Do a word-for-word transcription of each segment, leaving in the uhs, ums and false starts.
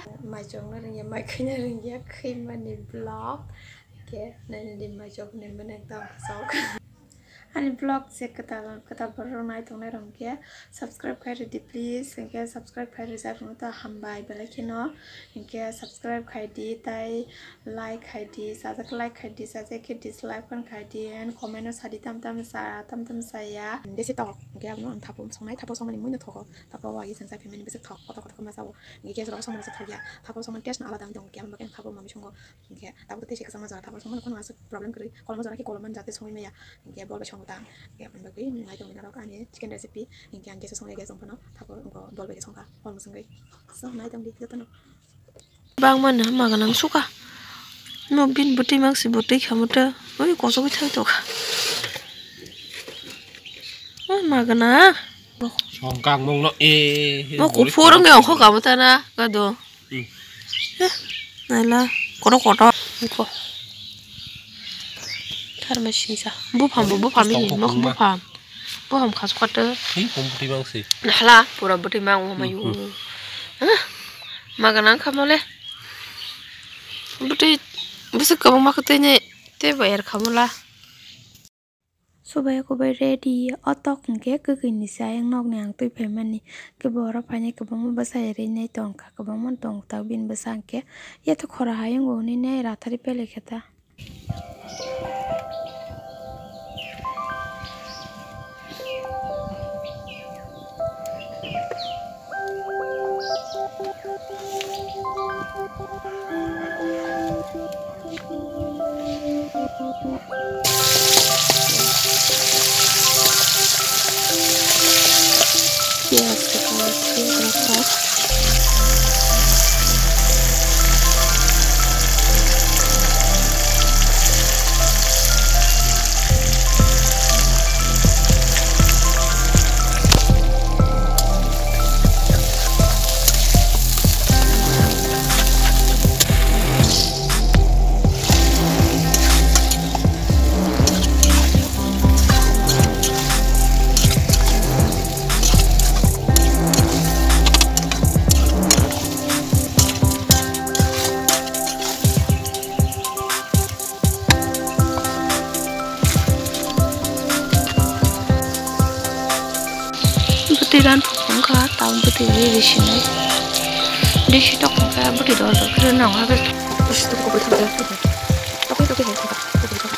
Mai chokna rwngya, mai khaina rwngya, khaimani vlog. Hwnkhe nini di mai chokni mwnwi tong sok. Ani vlog se kwtal, kwtal borok nai tongnai rok hwnkhe subscribe khai rwdi please. Hwnkhe subscribe khai rwjak rwno ta hambai belai kheno. Hwnkhe subscribe khai di tai like khai di, sajak like khai di, sajak khe dislike phan khai di, and comment o sadi tam tam sa, tam tam saya. Besi tok, hwnkhe abono ang thapung songnai, thapung songmani mui no thogo. Tapo wagi sengsa phaimani bwswk thok, kotor kotor khe ma sao. Hwnkhe gas rok songmani bwswk thok ya. Thapung songmani taste no alada wng tongo, hwnkhe aboni bagwi ang thapung manwi songo. Hwnkhe tabuk tei se kwchangma jora, thapung songmani kono aswk problem kwrwi, kolomani jora khe kolomani jate songwi maya. Hwnkhe bolbai songo ta. Hwnkhe aboni bagwi nai tongwi norok ani chicken recipe. Hwnkhe ang gas o songya, gas tong phano thapung bolbai khe songkha, hor mwswngwi. So nai tongdi jotono. Bangma no ma gwnang suka. No bin bwtwi mang si bwtwi khamu ta. Oi kosogwi thai tokha. Oi ma gwnang. Songkang mong no e. Mo kuphur wngkhe ongkho kabo ta na kado. Hmm. Eh, naila kotor kotor. Ongkho. Tharmai singsa. Buphang bo buphang ni. Tongkho mok kungma. Buphang. Buphang khasu khato. Hi, hum bwtwi mang si. Hala, pura bwtwi mang o mayu. Hmm, hmm. Hah? Ma gwnang kha mole. Bwtwi bwswk kwbangma kwtwi ni tei bo er kha mula. Subai kubai ready, o tok hwnkhe kwkwi ni chayang nokni ang twi phaimani. Khe borok phainai kwbangma bwsa rinai tongkha, kwbangma tong tak bini bwsa hwnkhe. Yathok khora hayung bo hwnwi nai rathari pele khe ta. Piyaj rok, piyaj rok. Bwtwi ran wngkha, tabuk bwtwi rwi rwi sinai. Risi tok wngkha, bwtwi dol dol khe nang ha khe. Tokwi tokwi hai thangkha, tokwi tokwi.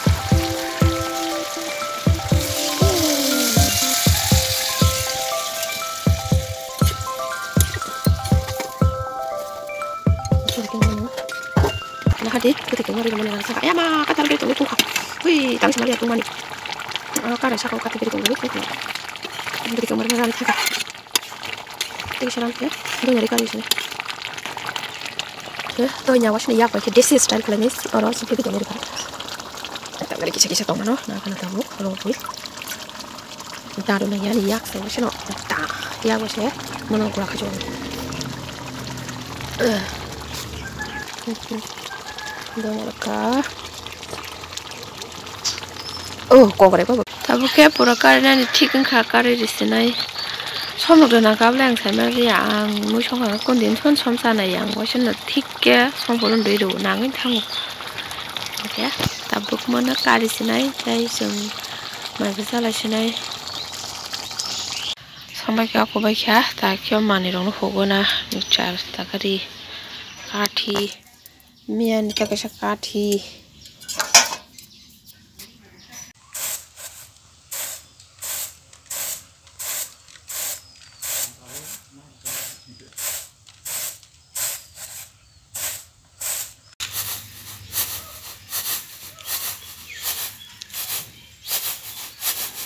Nahadi, bwtwi tongma rwgwmani rang sakha. Ayama, katal bwtwi tongwi tongkha. Ui, tang sima liya tongmani. Ah, karai sakao katal bwtwi tongwi tongkha. Bwtwi tongma rwgwmani thangkha. Tei seram khe, donya rwkha rwi sini. Khe, donya wasini yak bai khe desi style khlainai, oro se bwtwi tongwi rwkha. Tangkhe kisa kisa tongmano, nakhana tabuk, oro bui. Daru nang yani yak se wasino ta yak wase mono gura khajo. Donya rwkha. Oh, kokore kokore. Tabuk khe pura karinani thik wngkha, kari risinai. Somrok rwna kable ang saimaliya, ang mui songkha kondin son som chanai, ang waisano thik khe songphuru dui rw nangwi thango. Hwnkhe tabuk mono kari sinai, tei chwng. Mai bwsa lai sinai. Sambai kha, kubai kha, ta khe manwi rokno hugo na, mixture, ta kari, kathi, miya ni ta kaisa kathi.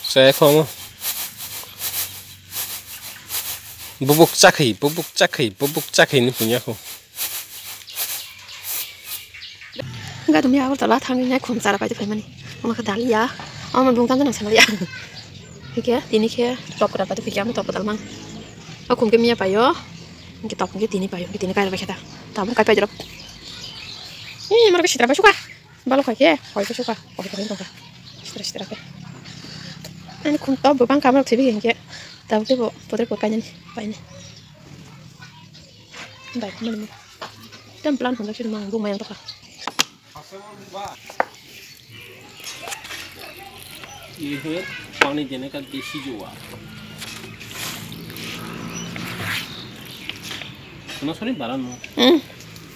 Chaya kho omo. Bubuk chakhi, bubuk chakhi, bubuk chakhi ni punya kho. Gadum ya, Agartala thangwi nai khum chara paide phaimani. Omo khe dalia. Omo bung tang nang sanaliya. Hike, tini khe top kwtal paide phikya, top kwtal mang. O khum khe miya paio. Hike top hike tini paio, hike tini kaila bai khe ta. Tabuk kai paide rok. Ih, moro khe sitra bai suka. Balo khai khe, hoi khe suka, hoi khe tongkha. Sitra sitra khe. Ani khum top bo bang kamrok thwibi hingkhe. Tabuk tei bo podre pod kainani, paini. Bai, mani mo. Tam plan hwnjak sini mang bung mayang tokha. ये है पानी देने का देसी जुआ। Suno soni baran mo. Hmm.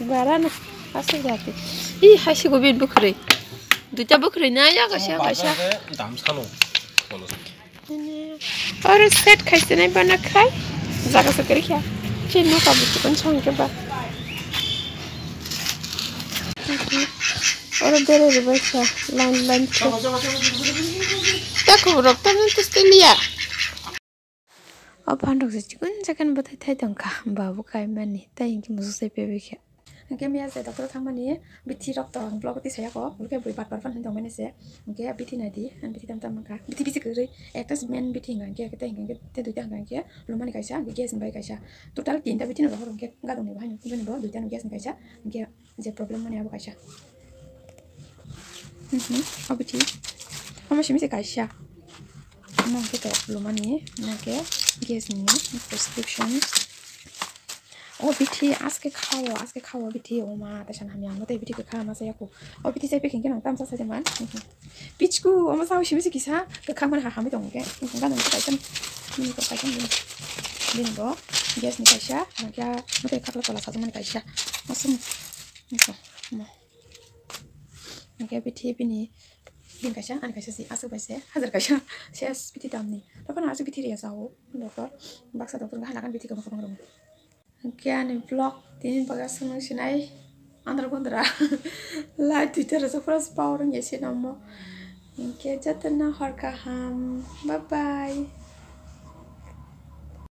Baran. Asik jati. Ih, hai si gobin bukhrwi. Duita bukhrwi na ya kaisa kaisa. Dam sano. Oro set khai se nai bana khai. Jaga se kari kha. Chini no kabu tukun song ke ba. Oro bere re bai kha. Line line kha. Ta khobor rok ta nang tus te liya. O phan rok se chikun chakan bwthai thai tong kha. Babu kai mani. Tai hwnkhe musu sai pe bai kha. Hingke miya je doctor thangmani bithi rok tong block ti saya ko, hingke bui bat bat fan hin tong mani se. Hingke bithi nai di, ang bithi tam tam mangkha. Bithi bisi kwrwi, ekta se main bithi hingka hingke, te hingke te duita hingka hingke lumani kaisa, hingke gas ni bai kaisa. Total tinta bithi no rohor hingke gadong ni bahai no, joni bo duita no gas ni kaisa, hingke je problem mani abo kaisa. Mhm, o bithi. Omo simi se kaisa. Omo hingke to lumani, hingke gas ni prescription. O bithi aske khawo, aske khawo bithi, oma, ta sana hamya, ang tei bithi kwkha ma saya ko. O bithi sai pekeng khe nang tamsa sai man. Pichku, oma sao simi se kisa, kwkha man ha hamwi tong ke. Ga nang kaisa, bini ko kaisa bini. Bini bo gas ni kaisa, nang kya, mo tei khakla tola sajak mani kaisa. Asum. Niko, mo. Nang kya bithi bini, bini kaisa, ani kaisa si, asuk bai se, hajar kaisa. Ses bithi damni. Tapa na asuk bithi riya sao, doktor. Baksa doktor ga halakan bithi kama kama rong. Hingke ani vlog tini baga swngo sinai andra gundra. Lai twi tara jok pura power wngya se namo. Hingke jotono hor kaham. Bye bye.